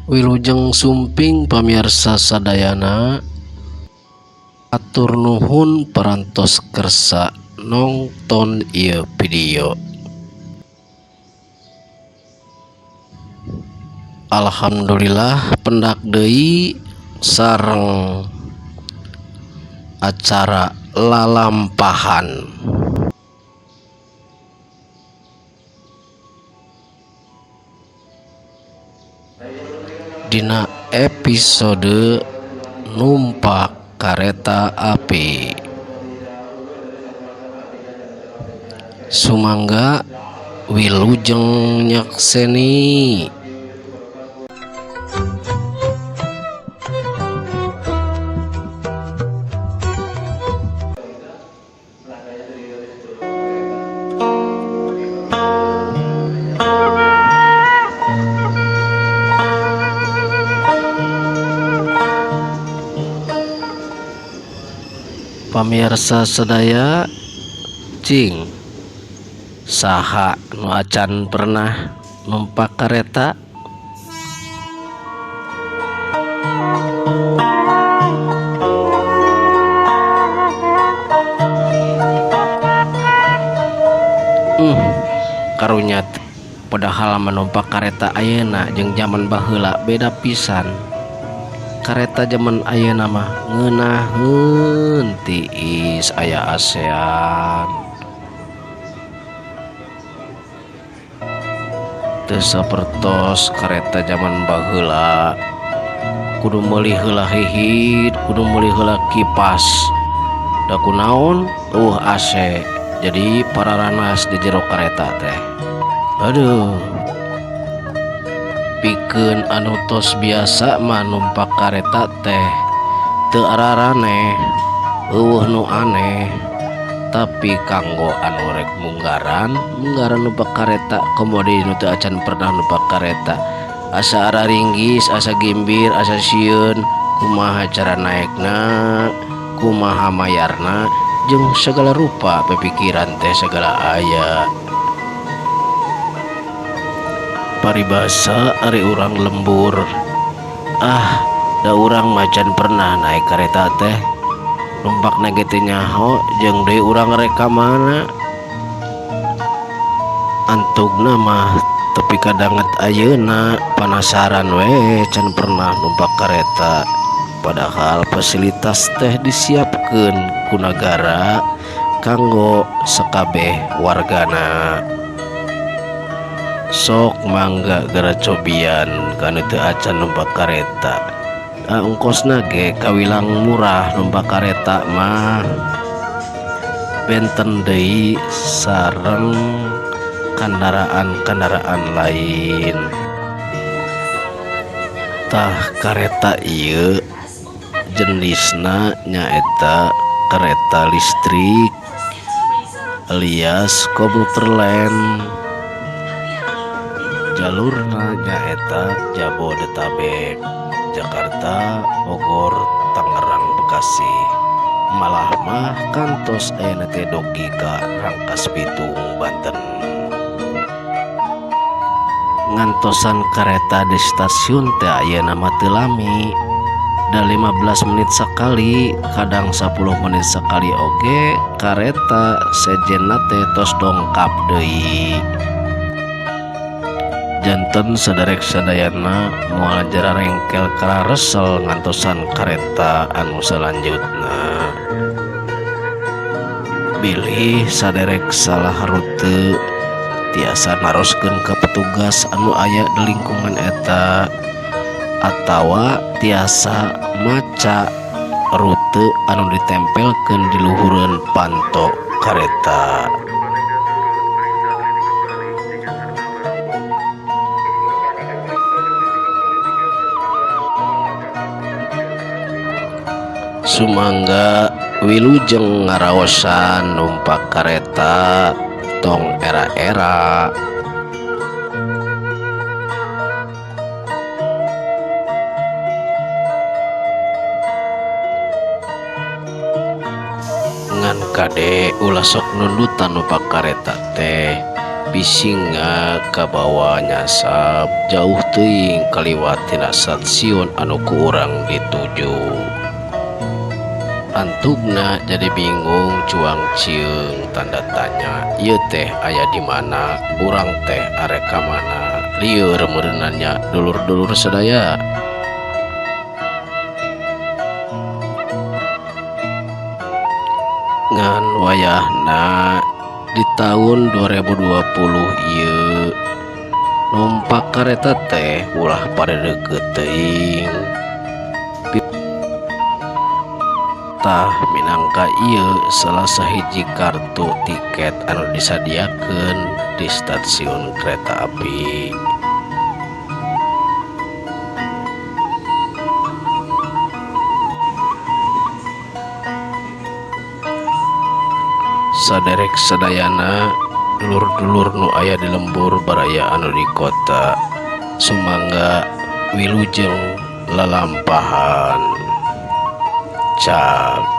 Wilujeng sumping pamirsa sadayana, atur nuhun parantos kersa nongton ieu video. Alhamdulillah pendak deui sareng acara lalampahan. Dina episode numpak kareta api. Sumangga wilujeng nyakseni. Pamirsa sadaya, cing saha nu acan pernah numpak kareta? Karunya padahal menumpak kareta ayeuna jeung zaman baheula beda pisan. Kareta zaman ayeuna mah ngeunaheun tiis aya ASEAN. Teu sapertos kareta zaman baheula kudu meuli heula hihid, kudu meuli heula kipas. Da kunaon eueuh AC. Jadi pararanas di jero kareta teh. Aduh. Pikeun anu tos biasa mah numpak kareta teh teu araraneh, eueuh nu aneh. Tapi kanggo anu rek munggaran, munggaran numpak kareta komo deui nu teu acan pernah numpak kareta. Asa araringgis, asa gimbir, asa sieun, kumaha cara naekna, kumaha mayarna, jeung segala rupa pikiran teh segala aya. Paribasa ari urang lembur, ah da urang macan pernah naik kareta teh, numpakna ge teu nyaho jeung deui urang rek ka mana. Antugna mah tepi ka danget ayeuna panasaran we can pernah numpak kareta. Padahal fasilitas teh disiapkeun ku nagara kanggo sakabeh wargana. Sok mangga geura cobian kanu teu acan numpak kareta. Ongkosna ge kawilang murah numpak kareta mah. Benten deui sareng kandaraan-kandaraan lain. Tah kareta ieu jenisna nyaeta kareta listrik alias komuter line. Jalurna nyaeta Jabodetabek, Jakarta, Bogor, Tangerang, Bekasi. Malah mah kantos ayeuna teh dogi ka Rangkas Bitung, Banten. Ngantosan kareta di stasiun teh ayeuna mah teu lami. Da 15 menit sekali, kadang 10 menit sekali oge kareta sejenna teh tos dongkap deui. Janten saderek sadayana moal jara rengkel kararesel ngantosan kareta anu salanjutna. Bilih saderek salah rute tiasa naroskeun ka petugas anu aya di lingkungan eta atawa tiasa maca rute anu ditempelkeun di luhureun panto kareta. Sumangga wilujeng ngaraosan numpak kareta tong era-era. Ngan kade ulah sok nundutan numpak kareta teh, Pisinga kabawa nyasab jauh teuing kaliwat tina stasiun anu ku urang dituju. Antugna jadi bingung cuang cieung tanda tanya ieu teh aya di mana urang teh arek ka mana lieur meureunna nya dulur-dulur sadaya. Ngan wayahna di taun 2020 ieu numpak kareta teh ulah paredeukeut teuing. Tah minangka ieu salah sahiji kartu tiket anu disadiakeun di stasiun kereta api. Saderek sadayana dulur-dulur nu aya di lembur baraya anu di kota sumangga wilujeng lalampahan. Cak.